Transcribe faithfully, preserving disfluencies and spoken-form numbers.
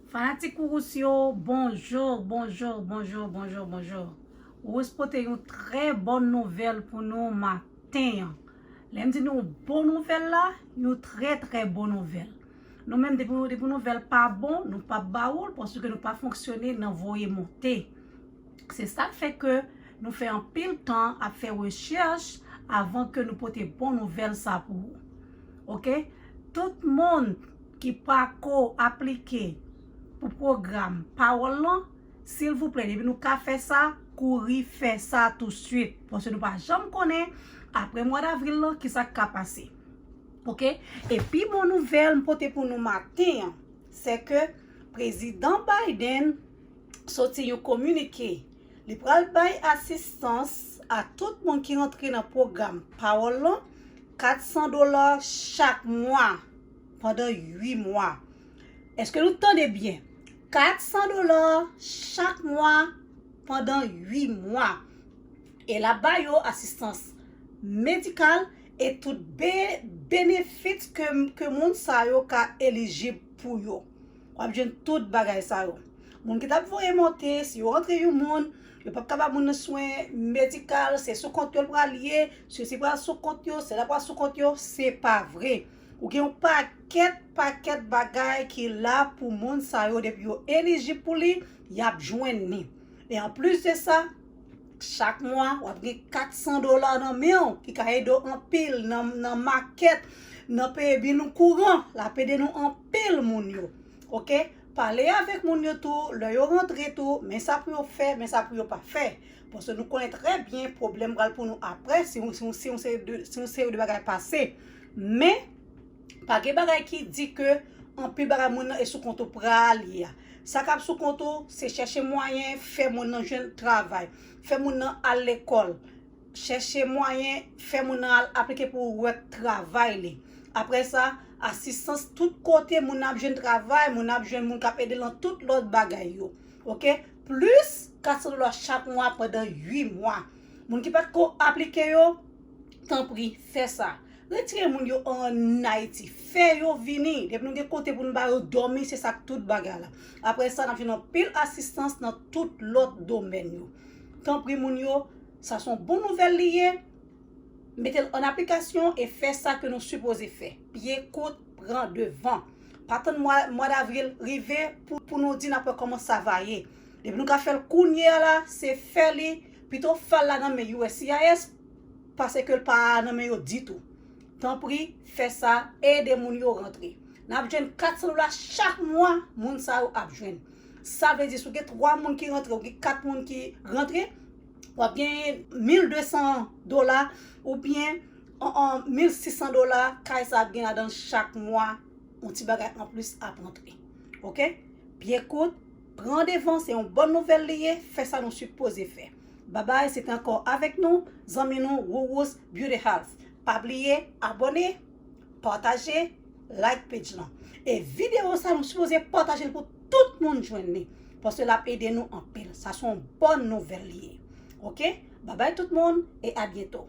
Fanatik Wourous yo, bonjou, bonjou, bonjou, bonjou, bonjou. Wourous pote yon trè bòn nouvèl pou nou maten an. Lè m di nou bon nouvèl la, yon trè, trè bon nouvèl. Nou menm, depi, depi nouvèl pa bon, nou p ap ba ou l, paske nou pa fonksyone nan voye monte. Se sa k fè ke nou fè anpil tan ap fè rechèch avan ke nou pote bon nouvèl sa pou ou. Oke? Tout moun ki pako aplike pou pwogram Pawòl lan, silvouplè, depi nou ka fè sa, kouri fè sa tousuit. Paske nou pa janm konnen, apre mwa davril lan, kisa k ka pase. Oke? E pi bon nouvèl m pote pou nou maten an, se ke Prezidan Biden soti yon kominike. Li pral bay asistans a tout moun ki rantre nan pwogram Pawòl lan, kat san dola chak mwa pandan uit mwa. Èske nou tande byen? Kat san dola chak mwa pandan uit mwa. E l ap ba yo asistans medikal e tout be-, benefits ke, ke moun sa yo ka elijib pou yo. W ap jwenn tout bagay sa yo. Moun ki t ap voye monte, si yo rantre yon moun, yo p ap ka ba moun nan swen medikal, se sou kont yo l pral ye, sesi pral sou kont yo, sela pral sou kont yo, se pa vre. Ou gen yon pakèt, pakèt bagay ki la pou moun sa yo, depi yo elijib pou li, y ap jwenn li. E anplis de sa, chak mwa, w ap gen kat san dola nan men w, ki ka ede w anpil nan, nan makèt, nan peye bil nou kouran. L ap ede nou anpil moun yo. Oke? Pale avèk moun yo tou, lè yo rantre tou, men sa pou yo fè, men sa pou yo pa fè. Paske nou konnen trè byen pwoblèm pral pou nou apre, si yon, si yon, si yon seri de, si yon seri de bagay pase. Men, pa gen bagay ki di ke anpil bagay moun nan e sou kont ou pral ye a. Sa k ap sou kont ou, se chèche mwayen fè moun nan jwenn travay, fè moun nan al lekòl, chèche mwayen fè moun nan al aplike pou wèk travay li. Apre sa, asistans tout kote moun nan ap jwenn travay, moun nan ap jwenn moun k ap ede l nan tout lòt bagay yo. Oke? Plis kat san dola chak mwa pandan uit mwa. Moun ki pa t ko aplike yo, tanpri, fè sa. Retire moun yo ann Ayiti. Fè yo vini. Depi nou gen kote pou nou ba yo dòmi, se sa k tout bagay la. Apre sa, n ap jwenn anpil asistans nan tout lòt domèn yo. Tanpri, moun yo, sa se yon bon nouvèl li ye. Mete l ann aplikasyon e fè sa ke nou sipoze fè. Pye kout, pran devan. Pa tann mwa, mwa davril rive pou, pou nou di n ap wè kòman sa va ye. Depi nou ka fè l kounye a la, se fè li, pito fè l la nan men U S C I S, pase ke l pa nan men yo ditou. Tanpri, fè sa, ede moun yo rantre. N ap jwenn kat san dola chak mwa, moun sa yo ap jwenn. Sa vle di, si w gen twa moun ki rantre, ou gen kat moun ki rantre, w ap genyen mil de san dola oubyen, an, an, mil sis san dola, kay sa ap gen ladan l chak mwa, yon ti bagay anplis ap rantre. Oke? Pye kout, pran devan, se yon bòn nouvèl li ye, fè sa nou sipoze fè. Babay, se te ankò avèk nou, zanmi nou, Wourous Beauty Health. Pa bliye, abòne, pataje, like page lan. E videyo sa, nou sipoze pataje l pou tout moun jwenn li. Paske l ap ede nou anpil. Sa se yon bòn nouvèl li ye. Oke? Babay tout moun e a byento.